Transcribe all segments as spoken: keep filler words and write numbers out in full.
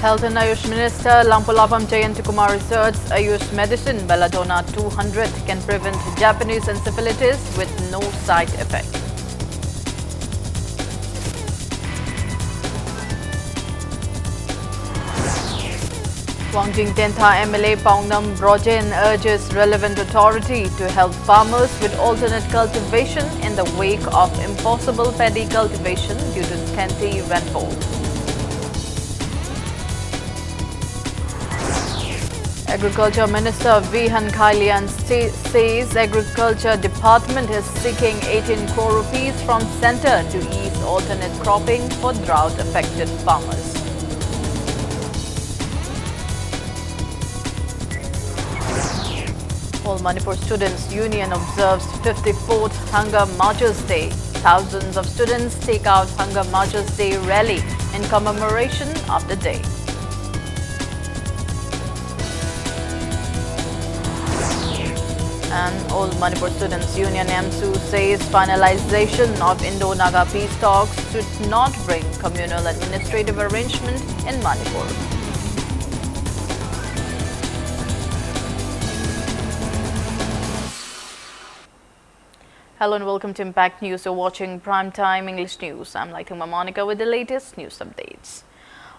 Health and Ayush Minister Lampulapam Jayantakumar asserts Ayush medicine Belladonna two hundred can prevent Japanese encephalitis with no side effect. Wangjing Tentha M L A Paongnam Brojen urges relevant authority to help farmers with alternate cultivation in the wake of impossible paddy cultivation due to scanty rainfall. Agriculture Minister Vihan Khailian sta- says Agriculture Department is seeking eighteen crore rupees from centre to ease alternate cropping for drought-affected farmers. All Manipur Students Union observes fifty-fourth Hunger Martyrs Day. Thousands of students take out Hunger Martyrs Day rally in commemoration of the day. And All Manipur Students Union, AMSU, says finalization of Indo-Naga peace talks should not bring communal administrative arrangement in Manipur. Hello and welcome to Impact News. You're watching Prime Time English News. I'm Laithangma Monica with the latest news updates.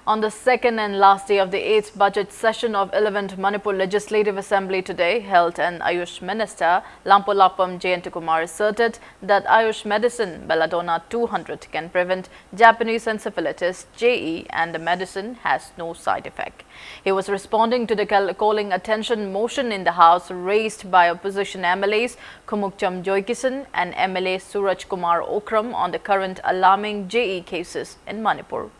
On the second and last day of the eighth budget session of eleventh Manipur Legislative Assembly today, Health and Ayush Minister Lampulapam Jayantakumar asserted that Ayush medicine Belladonna two hundred can prevent Japanese encephalitis, J E, and the medicine has no side effect. He was responding to the cal- calling attention motion in the House raised by opposition M L As Khumukcham Joykisan and M L A Suraj Kumar Okram on the current alarming J E cases in Manipur.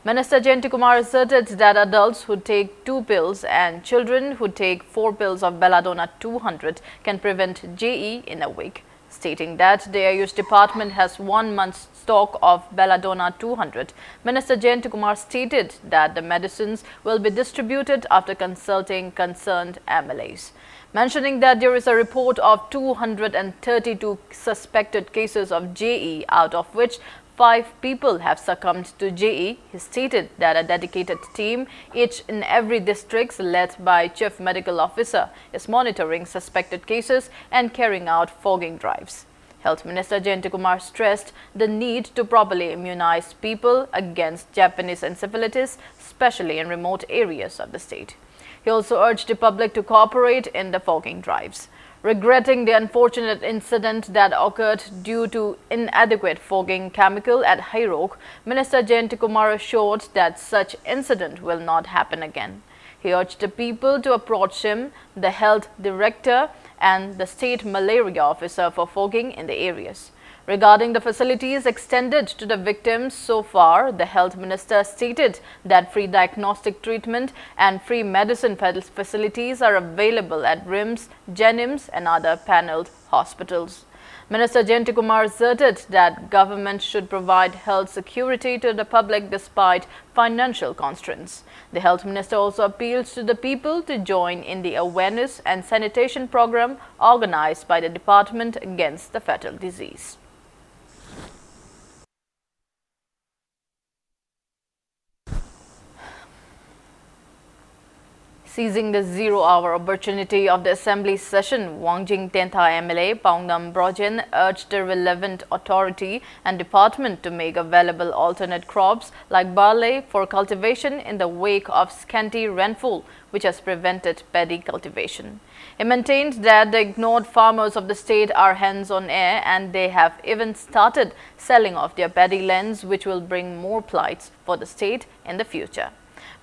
Minister Jayantakumar asserted that adults who take two pills and children who take four pills of Belladonna two hundred can prevent J E in a week, stating that the Ayush department has one month's stock of Belladonna two hundred. Minister Jayantakumar stated that the medicines will be distributed after consulting concerned M L As. Mentioning that there is a report of two hundred thirty-two suspected cases of J E, out of which Five people have succumbed to J E. He stated that a dedicated team, each in every district, led by Chief Medical Officer, is monitoring suspected cases and carrying out fogging drives. Health Minister Jayantakumar stressed the need to properly immunize people against Japanese encephalitis, especially in remote areas of the state. He also urged the public to cooperate in the fogging drives. Regretting the unfortunate incident that occurred due to inadequate fogging chemical at Heirok, Minister Jayantakumar assured that such incident will not happen again. He urged the people to approach him, the health director, and the state malaria officer for fogging in the areas. Regarding the facilities extended to the victims so far, the health minister stated that free diagnostic treatment and free medicine fa- facilities are available at RIMS, JNIMS, and other paneled hospitals. Minister Jayantakumar asserted that government should provide health security to the public despite financial constraints. The health minister also appealed to the people to join in the awareness and sanitation program organized by the department against the fatal disease. Seizing the zero-hour opportunity of the assembly session, Wangjing Tentha M L A Paongnam Brojen urged the relevant authority and department to make available alternate crops like barley for cultivation in the wake of scanty rainfall, which has prevented paddy cultivation. He maintained that the ignored farmers of the state are hens on air and they have even started selling off their paddy lands, which will bring more plights for the state in the future.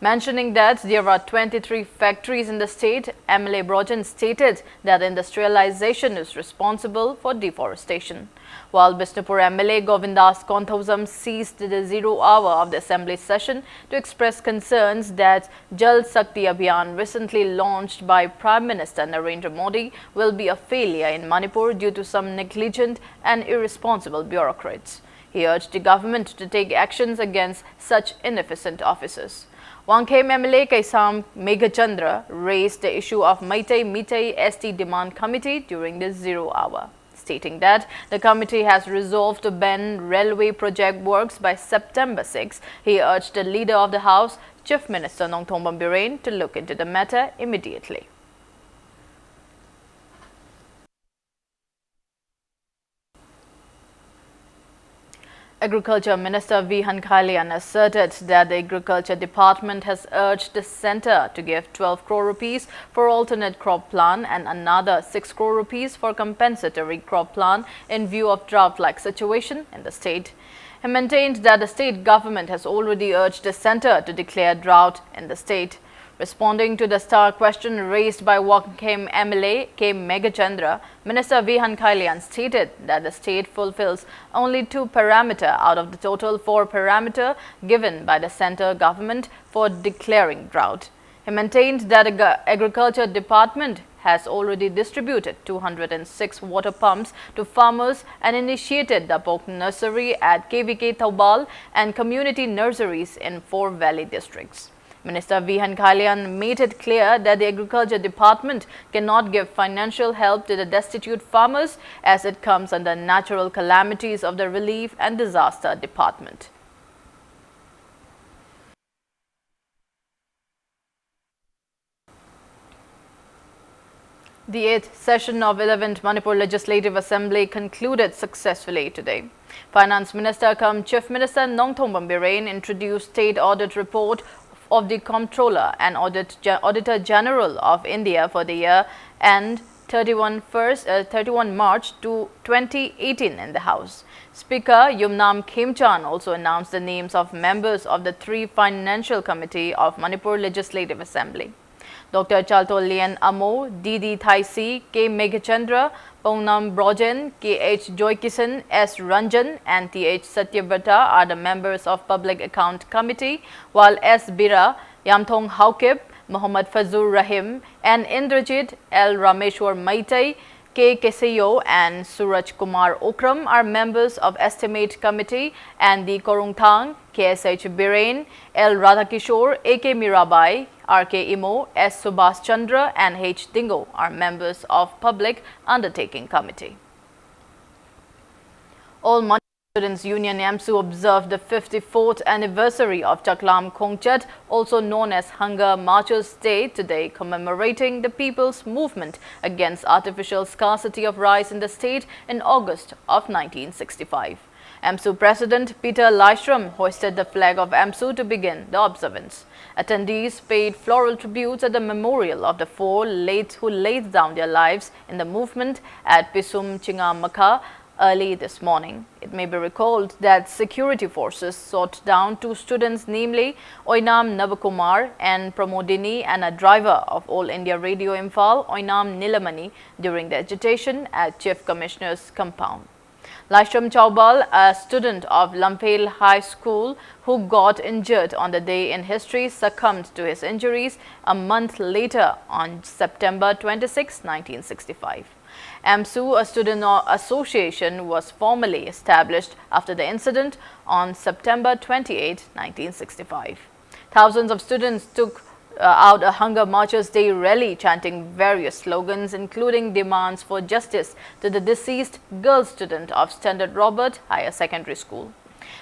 Mentioning that there are twenty-three factories in the state, M L A Brojen stated that industrialization is responsible for deforestation. While Bishnupur M L A Govindas Konthoujam seized the zero hour of the assembly session to express concerns that Jal Shakti Abhiyan, recently launched by Prime Minister Narendra Modi, will be a failure in Manipur due to some negligent and irresponsible bureaucrats. He urged the government to take actions against such inefficient officers. Wangkham M L A Keisham Meghachandra raised the issue of Meitei Meitei S T Demand Committee during the zero hour. Stating that the committee has resolved to ban railway project works by September six, he urged the Leader of the House, Chief Minister Nongthombam Biren, to look into the matter immediately. Agriculture Minister V Hankhalian asserted that the Agriculture Department has urged the centre to give twelve crore rupees for alternate crop plan and another six crore rupees for compensatory crop plan in view of drought-like situation in the state. He maintained that the state government has already urged the centre to declare drought in the state. Responding to the star question raised by Wangkhem M L A K Meghachandra, Minister V Hankhalian stated that the state fulfills only two parameter out of the total four parameter given by the centre government for declaring drought. He maintained that the Agriculture Department has already distributed two hundred and six water pumps to farmers and initiated the pork nursery at K V K Thoubal and community nurseries in four valley districts. Minister V Hankhalian made it clear that the Agriculture Department cannot give financial help to the destitute farmers as it comes under Natural Calamities of the Relief and Disaster Department. The eighth session of eleventh Manipur Legislative Assembly concluded successfully today. Finance Minister cum Chief Minister Nongthombam Biren introduced state audit report of the Comptroller and Audit Ge-, Auditor General of India for the year end thirty-one first, uh, thirty-one March to twenty eighteen in the House. Speaker Yumnam Khemchand also announced the names of members of the three Financial Committee of Manipur Legislative Assembly. Doctor Chaltolian Amo, D D Thaisi, K Meghachandra, Pongnam Brojen, K H Joykisan, S Ranjan, and Th Satyavrata are the members of Public Account Committee, while S Bira, Yamthong Haokip, Mohammad Fazur Rahim, N Indrajit, L Rameshwar Meitei, K Keseyo and Suraj Kumar Okram are members of Estimate Committee, and D Korungthang, K S H Biren, L Radhakishore, A K Mirabai, R K Imo, S Subhas Chandra, and H Dingo are members of Public Undertaking Committee. All Manipur Students Union, AMSU, observed the fifty-fourth anniversary of Chaklam Khongchet, also known as Hunger Marchers Day, today, commemorating the people's movement against artificial scarcity of rice in the state in August of nineteen sixty-five. AMSU President Peter Laishram hoisted the flag of AMSU to begin the observance. Attendees paid floral tributes at the memorial of the four late who laid down their lives in the movement at Pisum Chinga Makha early this morning. It may be recalled that security forces shot down two students, namely Oinam Navakumar and Pramodini, and a driver of All India Radio Imphal, Oinam Nilamani, during the agitation at Chief Commissioner's compound. Laishram Chaubal, a student of Lamphel High School who got injured on the day in history, succumbed to his injuries a month later on September twenty-six, nineteen sixty-five. AMSU, a student o- association, was formally established after the incident on September twenty-eight, nineteen sixty-five. Thousands of students took uh, out a Hunger Marchers Day rally, chanting various slogans, including demands for justice to the deceased girl student of Standard Robert Higher Secondary School.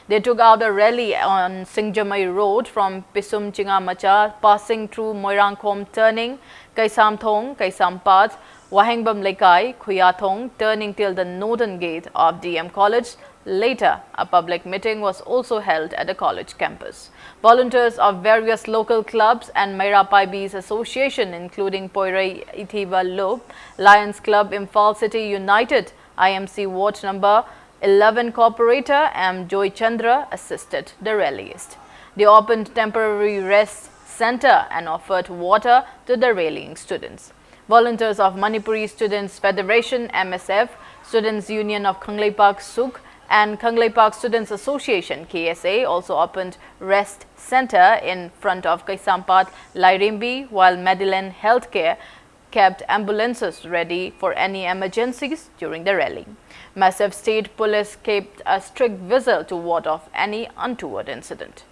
They took out a rally on Singjamai Road from Pisum Chinga Macha, passing through Moirangkhom Turning, Kaisamthong, Kaisampat, Wahengbam Lekai, Khuyathong, turning till the northern gate of D M College. Later, a public meeting was also held at the college campus. Volunteers of various local clubs and Meira Paibis Association, including Poirei Ithiva Lob, Lions Club Imphal City United, I M C Ward number eleven Corporator M Joy Chandra, assisted the rallies. They opened temporary rest center and offered water to the rallying students. Volunteers of Manipuri Students Federation, M S F, Students Union of Kangleipak Suk, and Kangleipak Students Association, K S A, also opened rest center in front of Kaisampat Lairimbi, while Madeline Healthcare kept ambulances ready for any emergencies during the rally. Massive state police kept a strict vigil to ward off any untoward incident.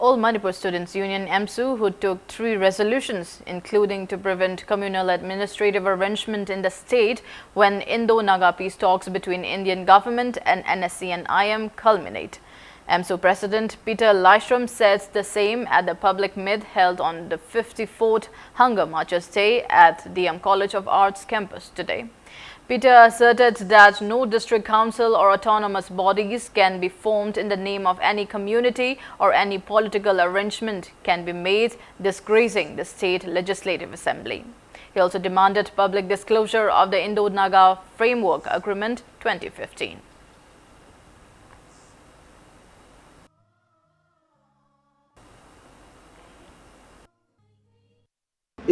All Manipur Students Union, AMSU, who took three resolutions, including to prevent communal administrative arrangement in the state when Indo-Naga peace talks between Indian government and N S C N I M culminate. AMSU President Peter Laishram said the same at the public meet held on the fifty-fourth Hunger Marchers Day at D M College of Arts campus today. Peter asserted that no district council or autonomous bodies can be formed in the name of any community or any political arrangement can be made, disgracing the state legislative assembly. He also demanded public disclosure of the Indo-Naga Framework Agreement twenty fifteen.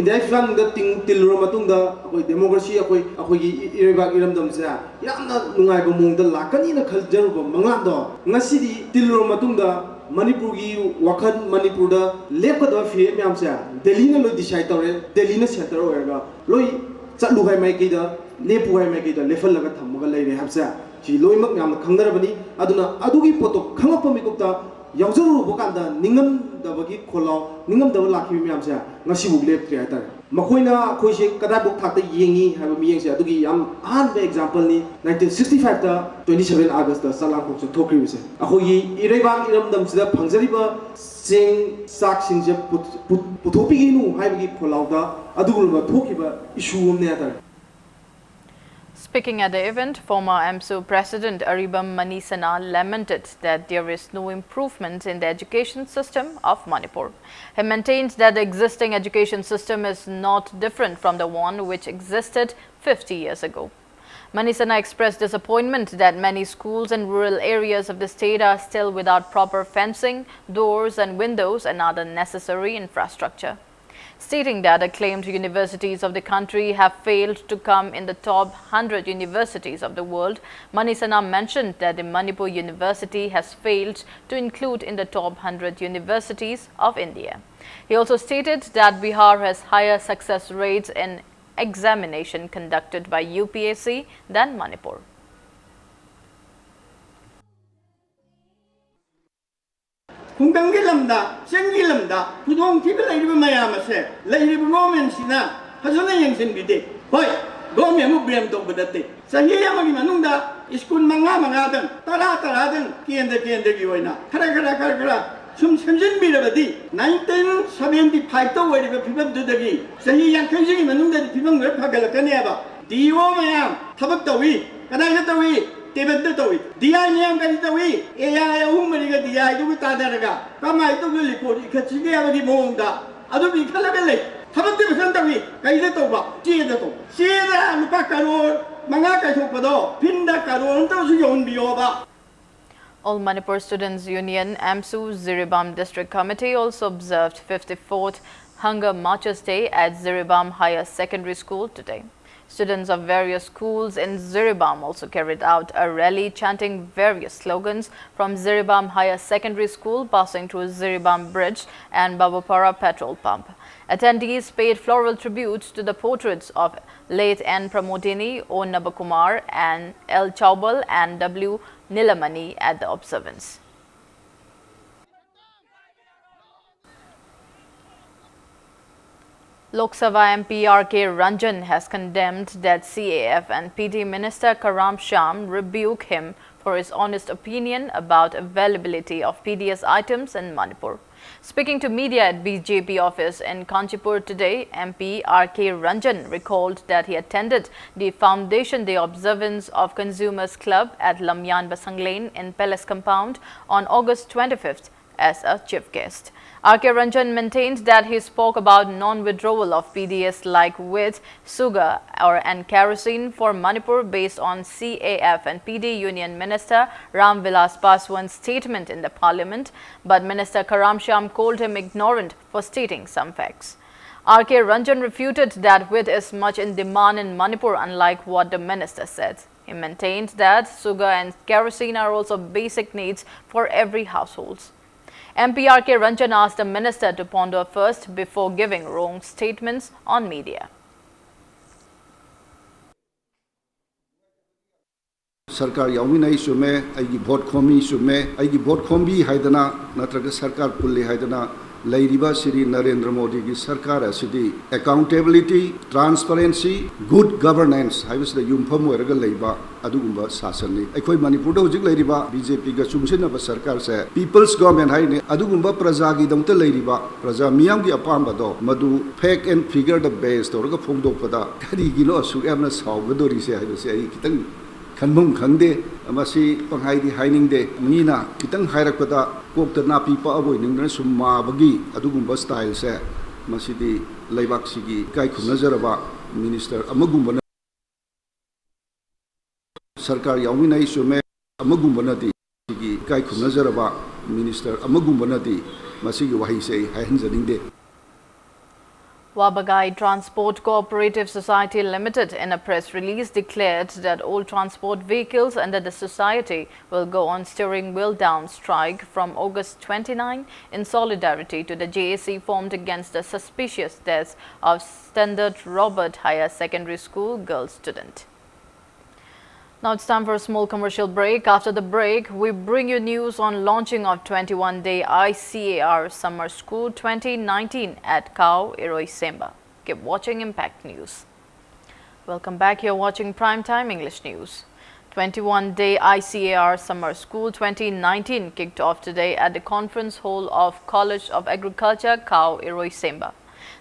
ꯏꯟꯗꯤꯌꯥꯒꯤ ꯐꯤꯕꯝꯗ ꯇꯤꯡ ꯇꯤꯜꯂꯨꯔ ꯃꯇꯨꯡꯗ ꯑꯩꯈꯣꯏ democracy, ꯑꯩꯈꯣꯏ ꯑꯩꯈꯣꯏꯒꯤ E- ꯏꯔꯩꯕꯥꯛ ꯏꯔꯝꯗꯝꯁꯦ ꯌꯥꯝꯅ ꯅꯨꯡꯉꯥꯏꯕ ꯃꯑꯣꯡꯗ ꯂꯥꯛꯀꯅꯤꯅ ꯈꯟꯖꯔꯨꯕ ꯃꯪꯂꯥꯟꯗꯣ ꯉꯁꯤꯗꯤ ꯇꯤꯜꯂꯨꯔ ꯃꯇꯨꯡꯗ ꯃꯅꯤꯄꯨꯔꯒꯤ ꯋꯥꯈꯜ, ꯃꯅꯤꯄꯨꯔꯗ ꯂꯦꯞꯀꯗꯕ ꯐꯤꯔꯦꯞ ꯃꯌꯥꯝꯁꯦ ꯗꯦꯜꯂꯤꯅ ꯂꯣꯏ ꯗꯤꯁꯥꯏꯠ ꯇꯧꯔꯦ꯫ ꯗꯦꯜꯂꯤꯅ ꯁꯦꯟꯇꯔ ꯑꯣꯏꯔꯒ ꯂꯣꯏ ꯆꯠꯂꯨ ꯍꯥꯏ ꯃꯥꯏꯀꯩꯗ, ꯂꯦꯞꯄꯨ ꯍꯥꯏ ꯃꯥꯏꯀꯩꯗ ꯂꯦꯞꯍꯜꯂꯒ ꯊꯝꯃꯒ ꯂꯩꯔꯦ ꯍꯥꯏꯕꯁꯦ ꯁꯤ ꯂꯣꯏꯅꯃꯛ ꯃꯌꯥꯝꯅ ꯈꯪꯅꯔꯕꯅꯤ꯫ ꯑꯗꯨꯅ ꯑꯗꯨꯒꯤ ꯄꯣꯠꯇꯣ ꯈꯪꯉꯛꯄ ꯃꯤꯀꯨꯞꯇ ꯌꯥꯎꯖꯔꯨꯔꯕ ꯀꯥꯟꯗ ꯅꯤꯡꯉꯝꯗꯕꯒꯤ ꯈꯣꯜꯂꯥꯎ, ꯅꯤꯡꯉꯝꯗꯕ ꯂꯥꯛꯈꯤꯕ ꯃꯌꯥꯝꯁꯦ ꯉꯁꯤꯐꯥꯎ ꯂꯦꯞꯇ꯭ꯔꯤ ꯍꯥꯏꯇꯥꯔꯦ꯫ ꯃꯈꯣꯏꯅ ꯑꯩꯈꯣꯏꯁꯦ ꯀꯗꯥꯏꯐꯥꯎ ꯊꯥꯛꯇ ꯌꯦꯡꯉꯤ ꯍꯥꯏꯕ ꯃꯤꯠꯌꯦꯡꯁꯦ ꯑꯗꯨꯒꯤ ꯌꯥꯝ ꯑꯍꯥꯟꯕ ꯑꯦꯛꯖꯥꯝꯄꯜꯅꯤ꯫ ꯅꯥꯏꯟꯇꯤꯟ ꯁꯤꯛꯁꯇꯤ ꯐꯥꯏꯚꯇ ꯇ꯭ꯋꯦꯟꯇꯤ ꯁꯚꯦꯟ ꯑꯥꯒꯁꯇ ꯆꯥꯂꯥꯡꯈꯣꯛꯁꯦ ꯊꯣꯛꯈ꯭ꯔꯤꯕꯁꯦ꯫ ꯑꯩꯈꯣꯏꯒꯤ ꯏꯔꯩꯕꯥꯛ ꯏꯔꯝꯗꯝꯁꯤꯗ ꯐꯪꯖꯔꯤꯕ ꯆꯦꯡ ꯆꯥꯛꯁꯤꯡꯁꯦ ꯄꯨ- ꯄꯨ- ꯄꯨꯊꯣꯛꯄꯤꯒꯅꯨ ꯍꯥꯏꯕꯒꯤ ꯈꯣꯜꯂꯥꯎꯗ ꯑꯗꯨꯒꯨꯝꯂꯕ ꯊꯣꯛꯈꯤꯕ ꯏꯁꯨ ꯑꯃꯅꯦ ꯍꯥꯏꯇꯥꯔꯦ꯫ Speaking at the event, former AMSU President Aribam Manisana lamented that there is no improvement in the education system of Manipur. He maintained that the existing education system is not different from the one which existed fifty years ago. Manisana expressed disappointment that many schools in rural areas of the state are still without proper fencing, doors and windows, and other necessary infrastructure. Stating that acclaimed universities of the country have failed to come in the top hundred universities of the world, Manisana mentioned that the Manipur University has failed to include in the top hundred universities of India. He also stated that Bihar has higher success rates in examination conducted by U P S C than Manipur. ꯈꯨꯡꯒꯪꯒꯤ ꯂꯝꯗ, ꯆꯤꯡꯒꯤ ꯂꯝꯗ ꯈꯨꯗꯣꯡꯊꯤꯕ ꯂꯩꯔꯤꯕ ꯃꯌꯥꯝ ꯑꯁꯦ ꯂꯩꯔꯤꯕ ꯒꯣꯔꯃꯦꯟꯁꯤꯅ ꯐꯖꯅ ꯌꯦꯡꯁꯤꯟꯕꯤꯗꯦ꯫ ꯍꯣꯏ, ꯒꯣꯔꯃꯦꯟꯕꯨ ꯕ꯭ꯂꯦꯝ ꯇꯧꯕ ꯅꯠꯇꯦ꯫ ꯆꯍꯤ ꯑꯃꯒꯤ ꯃꯅꯨꯡꯗ ꯁ꯭ꯀꯨꯜ ꯃꯉꯥ ꯃꯉꯥꯗꯪ, ꯇꯔꯥ ꯇꯔꯥꯗꯪ ꯀꯦꯟꯗ꯭ꯔ ꯀꯦꯟꯗ꯭ꯔꯒꯤ ꯑꯣꯏꯅ ꯈꯔ ꯈꯔ ꯈꯔ ꯈꯔ ꯁꯨꯝ ꯁꯦꯝꯖꯤꯟꯕꯤꯔꯕꯗꯤ, ꯅꯥꯏꯟꯇꯤꯟ ꯁꯚꯦꯟꯇꯤ ꯐꯥꯏꯚꯇ ꯑꯣꯏꯔꯤꯕ ꯐꯤꯕꯝꯗꯨꯗꯒꯤ ꯆꯍꯤ ꯌꯥꯡꯈꯩꯁꯤꯒꯤ ꯃꯅꯨꯡꯗꯗꯤ ꯐꯤꯕꯝ ꯈꯔ ꯐꯒꯠꯂꯛꯀꯅꯦꯕ꯫ ꯗꯤ ꯑꯣ ꯃꯌꯥꯝ ꯊꯕꯛ ꯇꯧꯏ꯫ ꯀꯗꯥꯏꯗ ꯇꯧꯏ? ꯇꯦꯕꯟꯗ ꯇꯧꯏ꯫ ꯗꯤ ꯑꯥꯏ ꯃꯌꯥꯝ ꯀꯔꯤ ꯇꯧꯏ? ꯑꯦ ꯑꯥꯏ ꯑꯍꯨꯝ ꯃꯔꯤꯒ ꯗꯤ ꯑꯥꯏꯗꯨꯒ ꯇꯥꯟꯅꯔꯒ ꯀꯃꯥꯏꯅ ꯇꯧꯗꯅ ꯔꯤꯄꯣꯔꯠ ꯏꯈꯠꯁꯤꯒꯦ ꯍꯥꯏꯕꯒꯤ ꯃꯑꯣꯡꯗ ꯑꯗꯨꯝ ꯏꯈꯠꯂꯒ ꯂꯩ꯫ ꯊꯕꯛꯇꯤ ꯐꯖꯅ ꯇꯧꯏ꯫ ꯀꯩꯗ ꯇꯧꯕ? ꯆꯦꯗ ꯇꯧꯕ꯫ ꯆꯦꯗ ꯂꯨꯄꯥ ꯀꯔꯣꯔ ꯃꯉꯥ ꯀꯥꯏꯊꯣꯛꯄꯗꯣ ꯐꯤꯟꯗ crore ꯑꯝꯇꯁꯨ ꯌꯧꯍꯟꯕꯤꯌꯣꯕ꯫ All Manipur Students Union, AMSU, Jiribam District Committee also observed fifty-fourth Hunger Marchers Day at Jiribam Higher Secondary School today. Students of various schools in Jiribam also carried out a rally chanting various slogans from Jiribam Higher Secondary School, passing through Jiribam Bridge and Babupara petrol pump. Attendees paid floral tributes to the portraits of late N Pramodini, O Nabakumar, and L Chaubal and W Nilamani at the observance. Lok Sabha M P R K Ranjan has condemned that C A F and P D Minister Karam Shyam rebuke him for his honest opinion about availability of P D S items in Manipur. Speaking to media at B J P office in Kanchipur today, M P R K Ranjan recalled that he attended the Foundation Day observance of Consumers Club at Lamyan Basang Lane in Palace Compound on August twenty-fifth as a chief guest. R K Ranjan maintained that he spoke about non-withdrawal of P D S like wheat, sugar, or and kerosene for Manipur based on C A F and P D Union Minister Ram Vilas Paswan's statement in the parliament, but Minister Karam Shyam called him ignorant for stating some facts. R K Ranjan refuted that wheat is much in demand in Manipur, unlike what the minister said. He maintained that sugar and kerosene are also basic needs for every household. M P R K Ranjan asked the minister to ponder first before giving wrong statements on media. ꯁꯔꯀꯥꯔ ꯌꯥꯎꯃꯤꯟꯅꯩ ꯆꯨꯝꯃꯦ, ꯑꯩꯒꯤ vote ꯈꯣꯝꯃꯤ ꯆꯨꯝꯃꯦ, ꯑꯩꯒꯤ vote ꯈꯣꯝꯕꯤ ꯍꯥꯏꯗꯅ ꯅꯠꯇ꯭ꯔꯒ ꯁꯔꯀꯥꯔ ꯄꯨꯜꯂꯤ ꯍꯥꯏꯗꯅ ꯂꯩꯔꯤꯕ ꯁ꯭ꯔꯤ ꯅꯔꯦꯟꯗ꯭ꯔ ꯃꯣꯗꯤꯒꯤ ꯁꯔꯀꯥꯔ ꯑꯁꯤꯗꯤ accountability, transparency, good governance ꯍꯥꯏꯕꯁꯤꯗ ꯌꯨꯝꯐꯝ ꯑꯣꯏꯔꯒ ꯂꯩꯕ ꯑꯗꯨꯒꯨꯝꯕ ꯁꯥꯁꯟꯅꯤ꯫ ꯑꯩꯈꯣꯏ ꯃꯅꯤꯄꯨꯔꯗ ꯍꯧꯖꯤꯛ ꯂꯩꯔꯤꯕ ꯕꯤ ꯖꯦ ꯄꯤꯒ ꯆꯨꯡꯁꯤꯟꯅꯕ ꯁꯔꯀꯥꯔꯁꯦ people's government ꯍꯥꯏꯔꯤꯅꯤ꯫ ꯑꯗꯨꯒꯨꯝꯕ ꯄ꯭ꯔꯖꯥꯒꯤꯗꯃꯛꯇ ꯂꯩꯔꯤꯕ ꯄ꯭ꯔꯖꯥ ꯃꯤꯌꯥꯝꯒꯤ ꯑꯄꯥꯝꯕꯗꯣ ꯃꯗꯨ fact and figure the base ꯇꯧꯔꯒ ꯐꯣꯡꯗꯣꯛꯄꯗ ꯀꯔꯤꯒꯤꯅꯣ ꯑꯁꯨꯛ ꯌꯥꯝꯅ ꯁꯥꯎꯒꯗꯧꯔꯤꯁꯦ ꯍꯥꯏꯕꯁꯦ ꯑꯩ ꯈꯤꯇꯪ ꯈꯟꯐꯝ ꯈꯪꯗꯦ꯫ ꯃꯁꯤ ꯄꯪꯍꯥꯏꯗꯤ ꯍꯥꯏꯅꯤꯡꯗꯦ꯫ ꯃꯤꯅ ꯈꯤꯇꯪ ꯍꯥꯏꯔꯛꯄꯗ ꯀꯣꯛꯇ ꯅꯥꯄꯤ ꯄꯛꯑꯕꯣꯏ ꯅꯤꯡꯗꯅ ꯁꯨꯝ ꯃꯥꯕꯒꯤ ꯑꯗꯨꯒꯨꯝꯕ ꯁ꯭ꯇꯥꯏꯜꯁꯦ, ꯃꯁꯤꯗꯤ ꯂꯩꯕꯥꯛꯁꯤꯒꯤ ꯏꯀꯥꯏ ꯈꯨꯝꯅꯖꯔꯕ ꯃꯤꯅꯤꯁꯇꯔ ꯑꯃꯒꯨꯝꯕꯅ ꯁꯔꯀꯥꯔ ꯌꯥꯎꯃꯤꯟꯅꯩ ꯆꯨꯝꯃꯦ ꯑꯃꯒꯨꯝꯕꯅꯗꯤ, ꯁꯤꯒꯤ ꯏꯀꯥꯏ ꯈꯨꯝꯅꯖꯔꯕ ꯃꯤꯅꯤꯁꯇꯔ ꯑꯃꯒꯨꯝꯕꯅꯗꯤ ꯃꯁꯤꯒꯤ ꯋꯥꯍꯩꯁꯦ ꯑꯩ ꯍꯥꯏꯍꯟꯖꯅꯤꯡꯗꯦ꯫ Wabagai Transport Cooperative Society Limited, in a press release, declared that all transport vehicles under the society will go on steering wheel down strike from August twenty-nine in solidarity to the J A C formed against the suspicious death of Standard Robert Higher Secondary School girl student. Now it's time for a small commercial break. After the break, we bring you news on launching of twenty-one day I C A R Summer School twenty nineteen at Kao Iroi Semba. Keep watching Impact News. Welcome back. You're watching Prime Time English News. Twenty-one day I C A R Summer School twenty nineteen kicked off today at the conference hall of College of Agriculture, Kao Iroi Semba.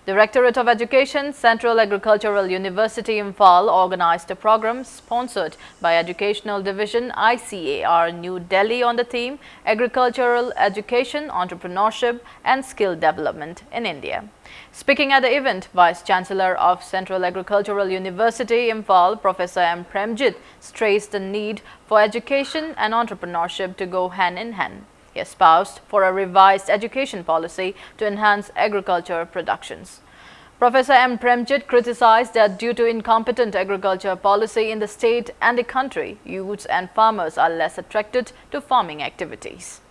Directorate of Education, Central Agricultural University Imphal organized a program sponsored by Educational Division, I C A R, New Delhi on the theme Agricultural Education, Entrepreneurship and Skill Development in India. Speaking at the event, Vice Chancellor of Central Agricultural University Imphal, Professor M Premjit, stressed the need for education and entrepreneurship to go hand in hand. He espoused for a revised education policy to enhance agriculture productions. Professor M Premjit criticized that due to incompetent agriculture policy in the state and the country, youths and farmers are less attracted to farming activities.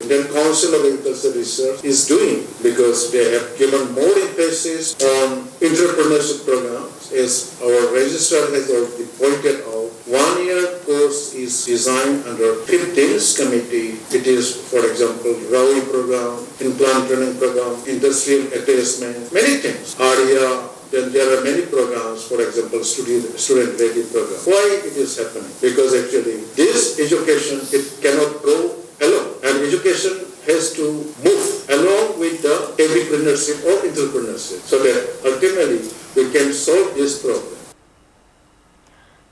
Then Council of Agriculture Research is doing, because they have given more emphasis on entrepreneurship programs. As our registrar has already pointed out, one year course is designed under fifteenth committee. It is, for example, Rawi program, in-plant training program, industrial attachment, many things. ARIA, then there are many programs, for example, student, student ready program. Why it is happening? Because actually this education, it cannot grow alone. And education has to move along with the agripreneurship or entrepreneurship, so that ultimately we can solve this problem.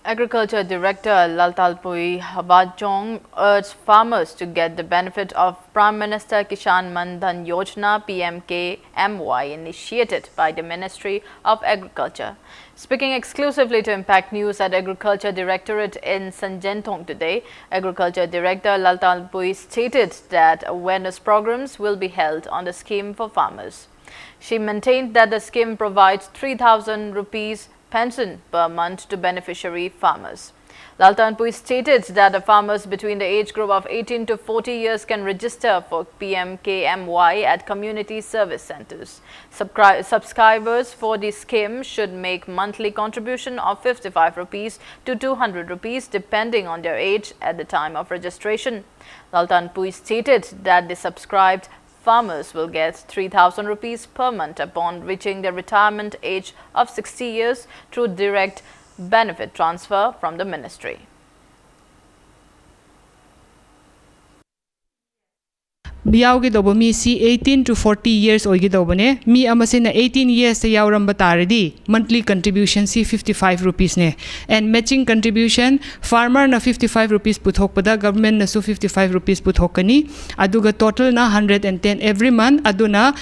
Agriculture Director Laltalpui Habachong urged farmers to get the benefit of Prime Minister Kisan Man Dhan Yojana, P M K M Y, initiated by the Ministry of Agriculture. Speaking exclusively to Impact News at Agriculture Directorate in Sanjentong today, Agriculture Director Laltalpui stated that awareness programs will be held on the scheme for farmers. She maintained that the scheme provides three thousand rupees pension per month to beneficiary farmers. Laltanpui stated that the farmers between the age group of eighteen to forty years can register for P M K M Y at community service centers. Subscri- subscribers for the scheme should make monthly contribution of fifty-five rupees to two hundred rupees depending on their age at the time of registration. Laltanpui stated that the subscribed farmers will get three thousand rupees per month upon reaching their retirement age of sixty years through direct benefit transfer from the ministry. ꯌꯥꯎꯒꯗꯧꯕ ꯃꯤꯁꯤ eighteen to forty years ꯑꯣꯏꯒꯗꯧꯕꯅꯦ꯫ Me ꯑꯃꯁꯤꯅ eighteen yearsꯇ ꯌꯥꯎꯔꯝꯕ ꯇꯥꯔꯗꯤ monthly contributionꯁꯤ fifty five rupeesꯅꯦ꯫ And matching contribution farmerꯅ fifty five rupees ꯄꯨꯊꯣꯛꯄꯗ governmentꯅꯁꯨ fifty five rupees ꯄꯨꯊꯣꯛꯀꯅꯤ꯫ ꯑꯗꯨꯒ totalꯅ hundred and ten every month꯫ ꯑꯗꯨꯅ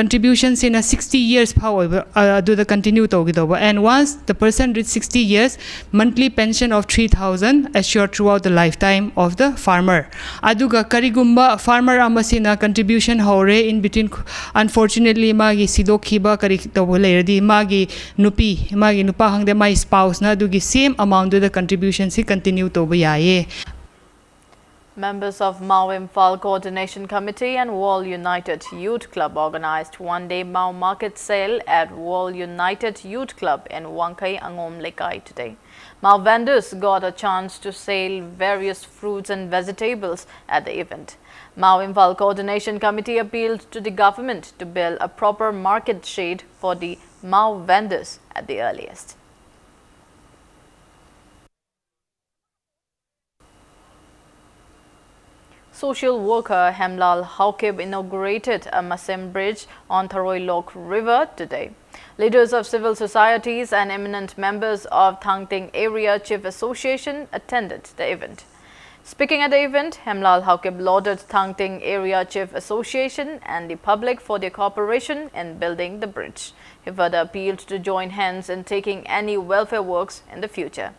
contributionꯁꯤꯅ sixty years ꯐꯥꯎ ꯑꯣꯏꯕ ꯑꯗꯨꯗ continue ꯇꯧꯒꯗꯧꯕ꯫ And once the person reach sixty years, monthly pension of three thousand assured throughout the lifetime of the farmer꯫ ꯑꯗꯨꯒ ꯀꯔꯤꯒꯨꯝꯕ farmer ꯑꯃꯁꯤꯅ contribution ꯍꯧꯔꯦ, in between unfortunately ꯃꯥꯒꯤ ꯁꯤꯗꯣꯛꯈꯤꯕ ꯀꯔꯤ ꯇꯧꯕ ꯂꯩꯔꯗꯤ ꯃꯥꯒꯤ ꯅꯨꯄꯤ, ꯃꯥꯒꯤ ꯅꯨꯄꯥ ꯈꯪꯗꯦ, ꯃꯥꯒꯤ spouseꯅ ꯑꯗꯨꯒꯤ same amountꯗꯨꯗ contributionꯁꯤ continue ꯇꯧꯕ ꯌꯥꯏꯌꯦ꯫ Members of Mao Imphal Coordination Committee and World United Youth Club organized one-day Mao market sale at World United Youth Club in Wangkei Angom Lekai today. Mao vendors got a chance to sell various fruits and vegetables at the event. Mao Imphal Coordination Committee appealed to the government to build a proper market shade for the Mao vendors at the earliest. Social worker Hemlal Haokip inaugurated a Masem bridge on Tharoi Lok River today. Leaders of civil societies and eminent members of Thangting Area Chief Association attended the event. Speaking at the event, Hemlal Haokip lauded Thangting Area Chief Association and the public for their cooperation in building the bridge. He further appealed to join hands in taking any welfare works in the future.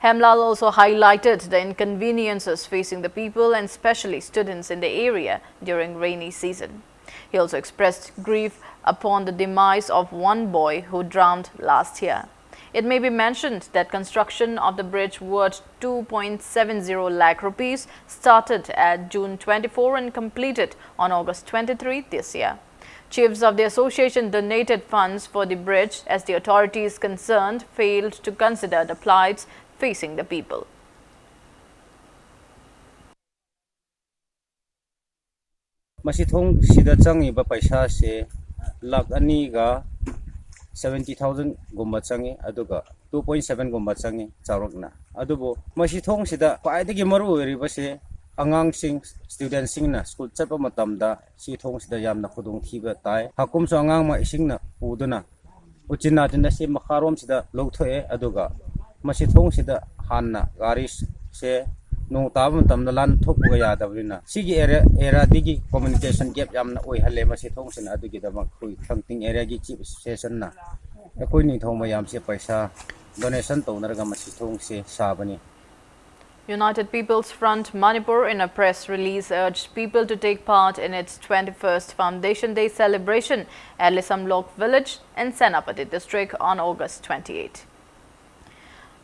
Hemlal also highlighted the inconveniences facing the people and especially students in the area during rainy season. He also expressed grief upon the demise of one boy who drowned last year. It may be mentioned that construction of the bridge worth two point seven zero lakh rupees started at June twenty-four and completed on August twenty-three this year. Chiefs of the association donated funds for the bridge as the authorities concerned failed to consider the plights facing the people. ꯃꯁꯤ ꯊꯣꯡꯁꯤꯗ ꯆꯪꯉꯤꯕ ꯄꯩꯁꯥꯁꯦ ꯂꯥꯛ ꯑꯅꯤꯒ seventy thousand ꯒꯨꯝꯕ ꯆꯪꯉꯤ, ꯑꯗꯨꯒ two point seven ꯒꯨꯝꯕ ꯆꯪꯉꯤ ꯆꯥꯎꯔꯥꯛꯅ꯫ ꯑꯗꯨꯕꯨ ꯃꯁꯤ ꯊꯣꯡꯁꯤꯗ ꯈ꯭ꯋꯥꯏꯗꯒꯤ ꯃꯔꯨ ꯑꯣꯏꯔꯤꯕꯁꯦ ꯑꯉꯥꯡꯁꯤꯡ, student ꯁꯤꯡꯅ school ꯆꯠꯄ ꯃꯇꯝꯗ ꯁꯤ ꯊꯣꯡꯁꯤꯗ ꯌꯥꯝꯅ ꯈꯨꯗꯣꯡꯊꯤꯕ ꯇꯥꯏ꯫ ꯍꯥꯀꯨꯝꯁꯨ ꯑꯉꯥꯡ ꯑꯃ ꯏꯁꯤꯡꯅ ꯄꯨꯗꯨꯅ ꯎꯆꯤꯟ ꯅꯥꯆꯤꯟꯅ ꯁꯤ ꯃꯈꯥꯔꯣꯝꯁꯤꯗ ꯂꯧꯊꯣꯛꯑꯦ꯫ ꯑꯗꯨꯒ ꯃꯁꯤ ꯊꯣꯡꯁꯤꯗ ꯍꯥꯟꯅ ꯒꯥꯔꯤꯁꯦ ꯅꯣꯡ ꯇꯥꯕ ꯃꯇꯝꯗ ꯂꯥꯟ ꯊꯣꯛꯄꯒ ꯌꯥꯗꯕꯅꯤꯅ ꯁꯤꯒꯤ area, area ꯗꯒꯤ communication gap ꯌꯥꯝꯅ ꯑꯣꯏꯍꯜꯂꯦ ꯃꯁꯤ ꯊꯣꯡꯁꯤꯅ꯫ ꯑꯗꯨꯒꯤꯗꯃꯛ ꯑꯩꯈꯣꯏ ꯊꯥꯡꯇꯤꯡ area ꯒꯤ Chief Association ꯅ ꯑꯩꯈꯣꯏ ꯅꯤꯡꯊꯧ ꯃꯌꯥꯝꯁꯦ ꯄꯩꯁꯥ donation ꯇꯧꯅꯔꯒ ꯃꯁꯤ ꯊꯣꯡꯁꯦ ꯁꯥꯕꯅꯤ꯫ United People's Front Manipur, in a press release, urged people to take part in its twenty-first Foundation Day celebration at Lisamlok village in Senapati district on August twenty-eight.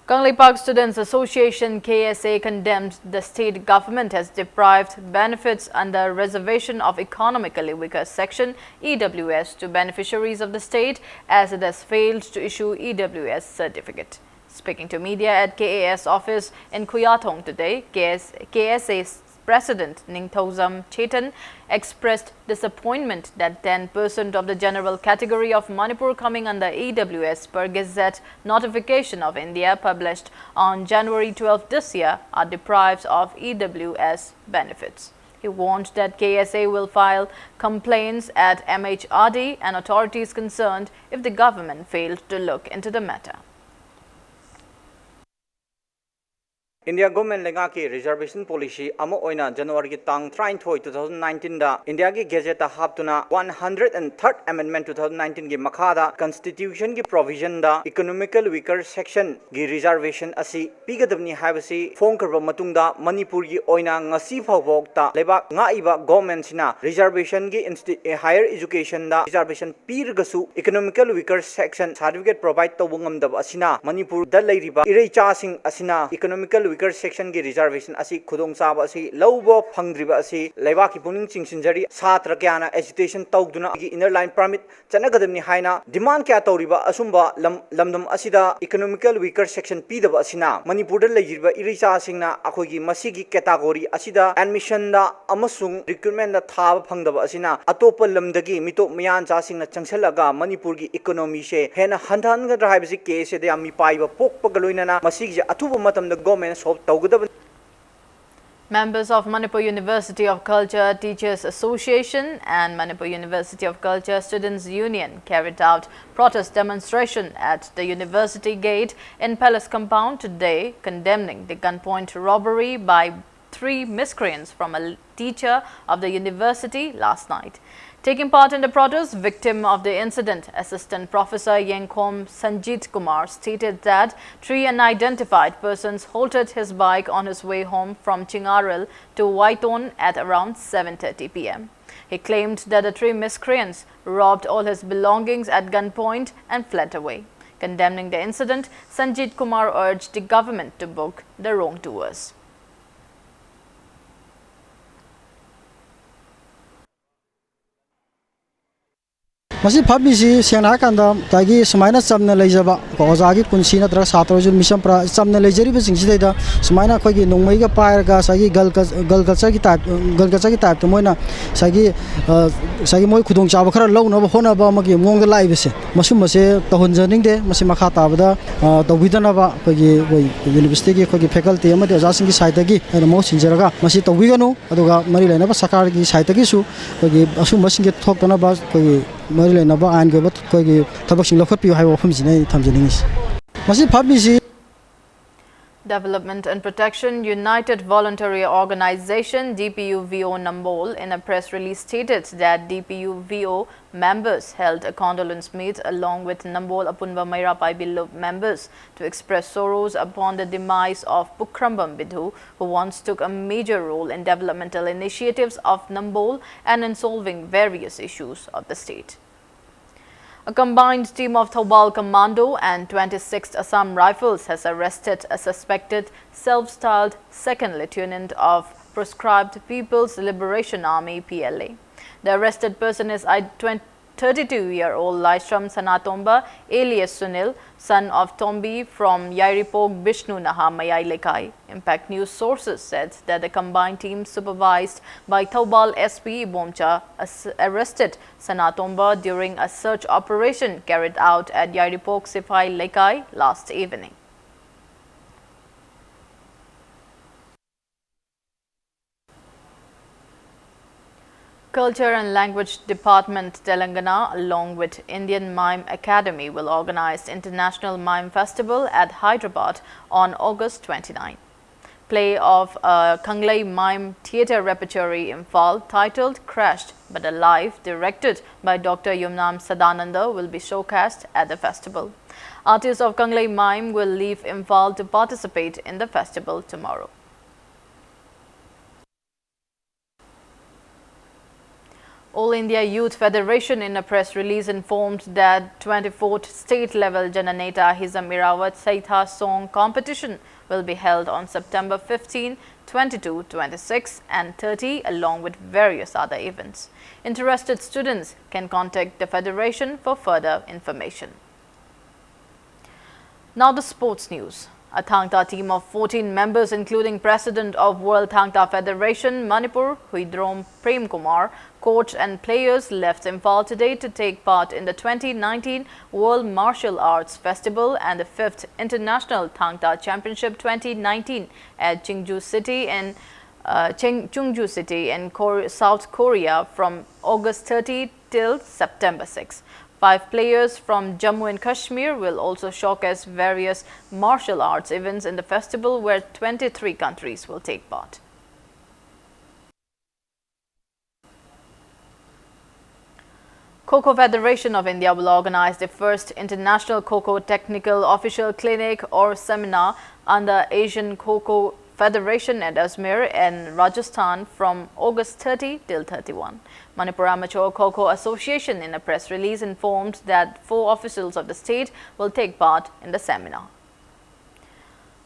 Kangleipak Students Association, K S A, condemned the state government has deprived benefits under Reservation of Economically Weaker Section, E W S, to beneficiaries of the state, as it has failed to issue E W S certificate. Speaking to media at K A S office in Khuyatong today, K S, K S A President Ningthoujam Chetan expressed disappointment that ten percent of the general category of Manipur coming under E W S per Gazette notification of India published on January twelfth this year are deprived of E W S benefits. He warned that K S A will file complaints at M H R D and authorities concerned if the government failed to look into the matter. India government ꯂꯩꯉꯥꯛꯀꯤ reservation policy ꯑꯃ ꯑꯣꯏꯅ ꯖꯅꯋꯥꯔꯤꯒꯤ ꯇꯥꯡ ꯇꯔꯥꯅꯤꯊꯣꯏ, two thousand nineteen ꯗ ꯏꯟꯗꯤꯌꯥꯒꯤ ꯒꯦꯖꯦꯠꯇ ꯍꯥꯞꯇꯨꯅ one hundred and third amendment two thousand nineteen ꯒꯤ ꯃꯈꯥꯗ ꯀꯟꯁꯇꯤꯇ꯭ꯌꯨꯁꯟꯒꯤ ꯄ꯭ꯔꯣꯚꯤꯖꯟꯗ ꯏꯀꯣꯅꯣꯃꯤꯀꯦꯜ ꯋꯤꯀꯔ ꯁꯦꯛꯁꯟꯒꯤ ꯔꯤꯖꯔꯕꯦꯁꯟ ꯑꯁꯤ ꯄꯤꯒꯗꯕꯅꯤ ꯍꯥꯏꯕꯁꯤ ꯐꯣꯡꯈ꯭ꯔꯕ ꯃꯇꯨꯡꯗ, ꯃꯅꯤꯄꯨꯔꯒꯤ ꯑꯣꯏꯅ ꯉꯁꯤ ꯐꯥꯎꯕꯗ ꯂꯩꯕꯥꯛ ꯉꯥꯛꯏꯕ ꯒꯣꯔꯃꯦꯟꯁꯤꯅ ꯔꯤꯖꯔꯕꯦꯁꯟꯒꯤ ꯏꯟꯁꯇꯤ-, ꯍꯥꯌꯔ ꯏꯖꯨꯀꯦꯁꯟꯗ ꯔꯤꯖꯔꯕꯦꯁꯟ ꯄꯤꯔꯒꯁꯨ economical weaker section certificate provide ꯇꯧꯕ ꯉꯝꯗꯕ ꯑꯁꯤꯅ ꯃꯅꯤꯄꯨꯔꯗ ꯂꯩꯔꯤꯕ ꯏꯔꯩꯆꯥꯁꯤꯡ ꯑꯁꯤꯅ ꯏꯀꯣꯅꯣꯃꯤꯀꯦꯜ ꯋꯤꯀꯔ ꯁꯦꯛꯁꯟꯒꯤ ꯔꯤꯖꯔꯕꯦꯁꯟ ꯑꯁꯤ ꯈꯨꯗꯣꯡꯆꯥꯕ ꯑꯁꯤ ꯂꯧꯕ ꯐꯪꯗ꯭ꯔꯤꯕ ꯑꯁꯤ ꯂꯩꯕꯥꯛꯀꯤ ꯄꯨꯛꯅꯤꯡ ꯆꯤꯡꯁꯤꯟꯖꯔꯤ꯫ ꯁꯥꯇ꯭ꯔ ꯀꯌꯥꯅ ꯑꯦꯖꯤꯇꯦꯁꯟ ꯇꯧꯗꯨꯅ ꯑꯩꯒꯤ ꯏꯅꯔ ꯂꯥꯏꯟ ꯄꯔꯃꯤꯠ ꯆꯠꯅꯒꯗꯕꯅꯤ ꯍꯥꯏꯅ ꯗꯤꯃꯥꯟ ꯀꯌꯥ ꯇꯧꯔꯤꯕ ꯑꯁꯨꯝꯕ ꯂꯝ-, ꯂꯝꯗꯝ ꯑꯁꯤꯗ ꯏꯀꯣꯅꯣꯃꯤꯀꯦꯜ ꯋꯤꯀꯔ ꯁꯦꯛꯁꯟ ꯄꯤꯗꯕ ꯑꯁꯤꯅ ꯃꯅꯤꯄꯨꯔꯗ ꯂꯩꯔꯤꯕ ꯏꯔꯩꯆꯥꯁꯤꯡꯅ ꯑꯩꯈꯣꯏꯒꯤ ꯃꯁꯤꯒꯤ ꯀꯦꯇꯥꯒꯣꯔꯤ ꯑꯁꯤꯗ ꯑꯦꯗꯃꯤꯁꯟꯗ ꯑꯃꯁꯨꯡ ꯔꯤꯀ꯭ꯔꯨꯠꯃꯦꯟꯗ ꯊꯥꯕ ꯐꯪꯗꯕ ꯑꯁꯤꯅ ꯑꯇꯣꯞꯄ ꯂꯝꯗꯒꯤ ꯃꯤꯇꯣꯞ ꯃꯤꯌꯥꯟꯆꯥꯁꯤꯡꯅ ꯆꯪꯁꯤꯜꯂꯒ ꯃꯅꯤꯄꯨꯔꯒꯤ ꯏꯀꯣꯅꯣꯃꯤꯁꯦ ꯍꯦꯟꯅ ꯍꯟꯊꯍꯟꯒꯗ꯭ꯔꯥ ꯍꯥꯏꯕꯁꯤ ꯀꯦ ꯑꯦꯁ ꯑꯦꯗ ꯌꯥꯝ ꯃꯤꯄꯥꯏꯕ ꯄꯣꯛꯄꯒ ꯂꯣꯏꯅꯅ ꯃꯁꯤꯒꯤꯁꯦ ꯑꯊꯨꯕ ꯃꯇꯝꯗ ꯒꯣꯔꯃꯦꯟꯅ ꯁꯣꯜꯕ ꯇꯧꯒꯗꯕꯅꯤ꯫ Members of Manipur University of Culture Teachers Association and Manipur University of Culture Students Union carried out protest demonstration at the university gate in Palace compound today, condemning the gunpoint robbery by three miscreants from a teacher of the university last night. Taking part in the protest, victim of the incident, Assistant Professor Yengkhom Sanjit Kumar, stated that three unidentified persons halted his bike on his way home from Chingarel to Waiton at around seven thirty p m. He claimed that the three miscreants robbed all his belongings at gunpoint and fled away. Condemning the incident, Sanjit Kumar urged the government to book the wrongdoers. ꯃꯁꯤ ꯐꯝꯃꯤꯁꯤ ꯁꯦꯡꯅ ꯍꯥꯏꯔꯀꯥꯟꯗ ꯉꯁꯥꯏꯒꯤ ꯁꯨꯃꯥꯏꯅ ꯆꯝꯅ ꯂꯩꯖꯕ ꯀꯣ, ꯑꯣꯖꯥꯒꯤ ꯄꯨꯟꯁꯤ ꯅꯠꯇ꯭ꯔꯒ ꯁꯥꯇ꯭ꯔ ꯑꯣꯏꯔꯁꯨ ꯃꯤꯁꯝ ꯄ꯭ꯔꯥ-, ꯆꯝꯅ ꯂꯩꯖꯔꯤꯕꯁꯤꯡꯁꯤꯗꯩꯗ ꯁꯨꯃꯥꯏꯅ ꯑꯩꯈꯣꯏꯒꯤ ꯅꯣꯡꯃꯩꯒ ꯄꯥꯏꯔꯒ ꯉꯁꯥꯏꯒꯤ gun cul-, gun culture-ꯒꯤ type, gun culture-ꯒꯤ type-ꯇ ꯃꯣꯏꯅ ꯉꯁꯥꯏꯒꯤ, ꯑ, ꯉꯁꯥꯏꯒꯤ ꯃꯣꯏ ꯈꯨꯗꯣꯡꯆꯥꯕ ꯈꯔ ꯂꯧꯅꯕ ꯍꯣꯠꯅꯕ ꯑꯃꯒꯤ ꯃꯑꯣꯡꯗ ꯂꯥꯛꯏꯕꯁꯦ, ꯃꯁꯨꯝꯕꯁꯦ ꯇꯧꯍꯟꯖꯅꯤꯡꯗꯦ꯫ ꯃꯁꯤ ꯃꯈꯥ ꯇꯥꯕꯗ, ꯑ, ꯇꯧꯕꯤꯗꯅꯕ ꯑꯩꯈꯣꯏꯒꯤ, ꯑꯩꯈꯣꯏ university-ꯒꯤ ꯑꯩꯈꯣꯏꯒꯤ faculty ꯑꯃꯗꯤ ꯑꯣꯖꯥꯁꯤꯡꯒꯤ side-ꯇꯒꯤ ꯑꯩꯅ ꯃꯍꯨꯠ ꯁꯤꯟꯖꯔꯒ ꯃꯁꯤ ꯇꯧꯕꯤꯒꯅꯨ꯫ ꯑꯗꯨꯒ ꯃꯔꯤ ꯂꯩꯅꯕ ꯁꯔꯀꯥꯔꯒꯤ side-ꯇꯒꯤꯁꯨ ꯑꯩꯈꯣꯏꯒꯤ ꯑꯁꯨꯝꯕꯁꯤꯡꯁꯦ ꯊꯣꯛꯇꯅꯕ ꯑꯩꯈꯣꯏꯒꯤ ꯃꯔꯤ ꯂꯩꯅꯕ ꯑꯥꯏꯟꯒꯤ ꯑꯣꯏꯕ ꯑꯩꯈꯣꯏꯒꯤ ꯊꯕꯛꯁꯤꯡ ꯂꯧꯈꯠꯄꯤꯌꯨ ꯍꯥꯏꯕ ꯋꯥꯐꯝꯁꯤꯅꯤ ꯑꯩꯅ ꯊꯝꯖꯅꯤꯡꯉꯤꯁꯤ꯫ ꯃꯁꯤ ꯐꯝꯃꯤꯁꯤ Development and Protection United Voluntary Organization, D P U V O Nambol, in a press release stated that D P U V O members held a condolence meet along with Nambol Apunba Meira Paibi Lup members to express sorrows upon the demise of Pukhrambam Bidhu, who once took a major role in developmental initiatives of Nambol and in solving various issues of the state. A combined team of Thoubal Commando and twenty-sixth Assam Rifles has arrested a suspected self-styled second lieutenant of Proscribed People's Liberation Army, P L A. The arrested person is id-, twen-, thirty-two-year-old Laishram Sanatomba, alias Sunil, son of Tombi, from Yairipok Bishnu Naha Mayai Lekai. Impact News sources said that the combined team, supervised by Thoubal S P Bomcha, as-, arrested Sanatomba during a search operation carried out at Yairipok Sipai Lekai last evening. Culture and Language Department, Telangana, along with Indian Mime Academy, will organize International Mime Festival at Hyderabad on August twenty-ninth. Play of a Kanglei Mime Theatre Repertory Imphal titled Crashed But Alive, directed by Doctor Yumnam Sadananda, will be showcased at the festival. Artists of Kanglei Mime will leave Imphal to participate in the festival tomorrow. All India Youth Federation, in a press release, informed that twenty-fourth state-level Jananeta Hizam Irawat Seitha Song competition will be held on September fifteen, twenty-two, twenty-six, and thirty, along with various other events. Interested students can contact the federation for further information. Now the sports news. A Thangta team of fourteen members, including President of World Thangta Federation Manipur, Huidrom Prem Kumar, coach and players, left Imphal today to take part in the twenty nineteen World Martial Arts Festival and the fifth International Thangta Championship twenty nineteen at Chungju City in uh, Cheng- Chungju City in Kor- South Korea from August thirty till September six. Five players from Jammu and Kashmir will also showcase various martial arts events in the festival, where twenty-three countries will take part. Kho Kho Federation of India will organize the first International Kho Kho Technical Official Clinic or Seminar under Asian Kho Kho Federation at Ajmer in Rajasthan from August thirty till thirty-one. Manipur Amateur Kho Kho Association, in a press release, informed that four officials of the state will take part in the seminar.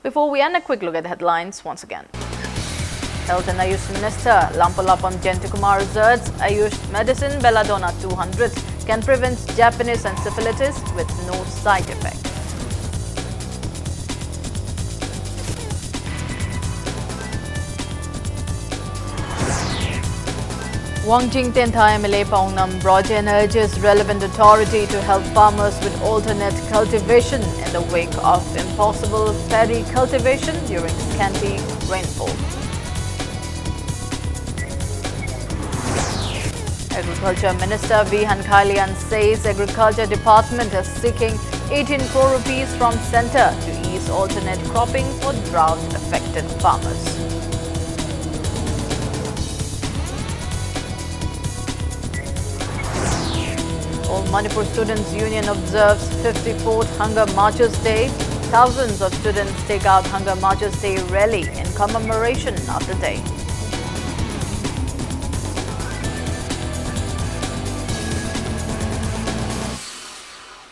Before we end, a quick look at the headlines once again. Health and Ayush Minister Lampalapam Jayantakumar asserts Ayush medicine Belladonna two hundred can prevent Japanese encephalitis with no side effect. Wangjing Tentha M L A Paongnam Brojen urges relevant authority to help farmers with alternate cultivation in the wake of impossible paddy cultivation during scanty rainfall. Agriculture Minister V Hankhalian says Agriculture Department is seeking eighteen crore rupees from centre to ease alternate cropping for drought affected farmers. All Manipur Students Union observes fifty-fourth Hunger Marchers Day. Thousands of students take out Hunger Marchers Day rally in commemoration of the day.